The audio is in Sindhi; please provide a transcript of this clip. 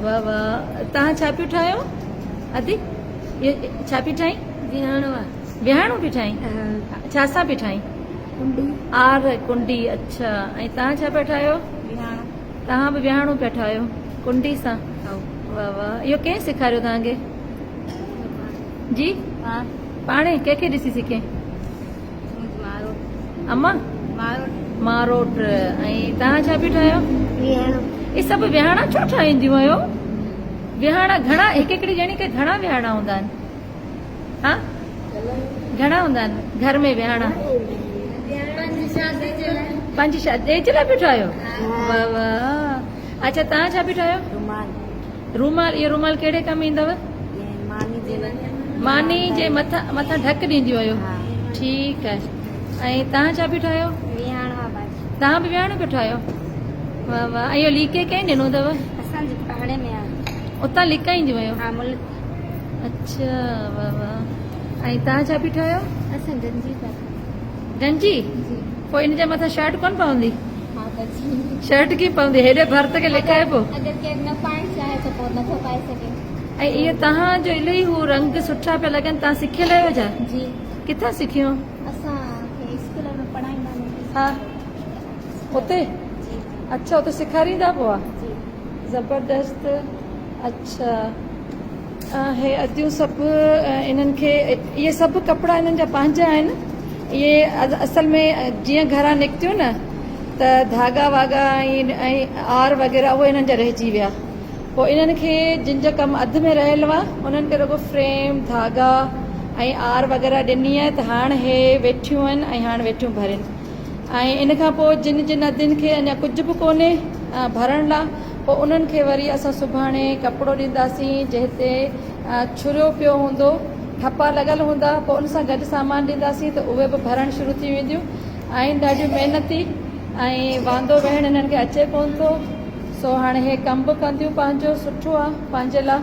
واه واه توهان ڇا پيون ٺاهيو ادي اهو ڇا پي ٺاهين؟ ويهاڻو آ. ويهاڻو پي ٺاهين؟ ها. ڇا سان پي ٺاهين؟ ڪنڊي. آر ڪنڊي اڇا ۽ توهان ڇا پيا ٺاهيو؟ ويهاڻو. توهان به ويهاڻو پيا ٺاهيو ڪنڊي سان؟ ها. واه واه اهو ڪنهن سيکاريو توهان کي؟ جي؟ پاڻ. پاڻهي ڪنهن کي ڏسي سکين؟ منهنجي ماروٽ. اما؟ ماروٽ. ماروٽ ۽ توهان ڇا پيون ٺاهيو؟ ويهاڻو. اهي سڀ ويهاڻا ڇو ٺاهينديون آهيو؟ ويهاڻا گهڻا هڪ هڪڙي ڄڻي کي گهڻا ويهاڻا هوندا آهن؟ ها گهڻا هوندا آهن گهر ۾ ويهاڻا؟ پنهنجي شادي جي لاء پيو ٺاهيو؟ واه واه اڇا توهان ڇا پيو ٺاهيو؟ رومال. رومال اهو رومال ڪهڙي ڪم ايندو؟ ماني جي ماني جي مٿان مٿان ڍڪ ڏينديون آهيو ٺيڪ آهي ۽ توهان ڇا پيو ٺاهيو؟ ويهاڻو آ باجي. توهان به ويهاڻو پيو ٺاهيو؟ واه واه ۽ اهو ليڪي ڪنهن ڏنو اٿو؟ اسان جي پاڙي ۾ آ. اتان لڪائينديون آهيو؟ ها ملڪ. اڇا واه واه ۽ توهان ڇا پيو ٺاهيو؟ اسان گنجي پيا ٺاهيون. گنجي؟ جي. پوء ان جي مٿان شرٽ ڪونه پوندي؟ ها بچي. شرٽ ڪيئن پوندي هيڏي ڀرت کي لڪائبو. اگر ڪير نه پائڻ چاهي ته پوء نٿو پائي سگهي. ۽ اهي توهان جو الهي هو رنگ سٺا پيا لڳن توهان سکيل آهيو ڇا؟ جي. ڪٿان سکيو؟ اسان کي اسڪول ۾ پڙهائيندا آهن. ها اتي؟ جي. اڇا اتي سيکاريندا به هئا؟ جي. زبردست اڇا هي اديون سڀ انهن کي اهي سڀ ڪپڙا انهن جا پنهنجا آهن اهي اصل ۾ جيئن گهران نڪتيون نه ته ڌاڳا واڳا ۽ آر وغيره اهي انهن جا رهجي ويا پوء انهن کي جن جا ڪم اڌ ۾ رهيل هئا انهن کي رڳو فريم ڌاڳا ۽ آر وغيره ڏني آهي ته هاڻ هي ويٺيون آهن ۽ هاڻ ويٺيون ڀرين ۽ ان کان پوء جن جن ادين کي اڃا ڪجهه به ڪونهي ڀرڻ لا پوء انهن کي وري اسان سڀاڻي ڪپڙو ڏينداسين جنهن تي ڇريو پيو هوندو ٺپا لڳل هوندا پوء ان سان گڏ سامان ڏينداسين ته اهي به ڀرڻ شروع ٿي وينديون آهن ڏاڍيون محنتي ۽ واندو ويهڻ انهن کي اچي ڪونه ٿو سو هاڻي هي ڪم به ڪنديون پنهنجو سٺو آ پنهنجي لا.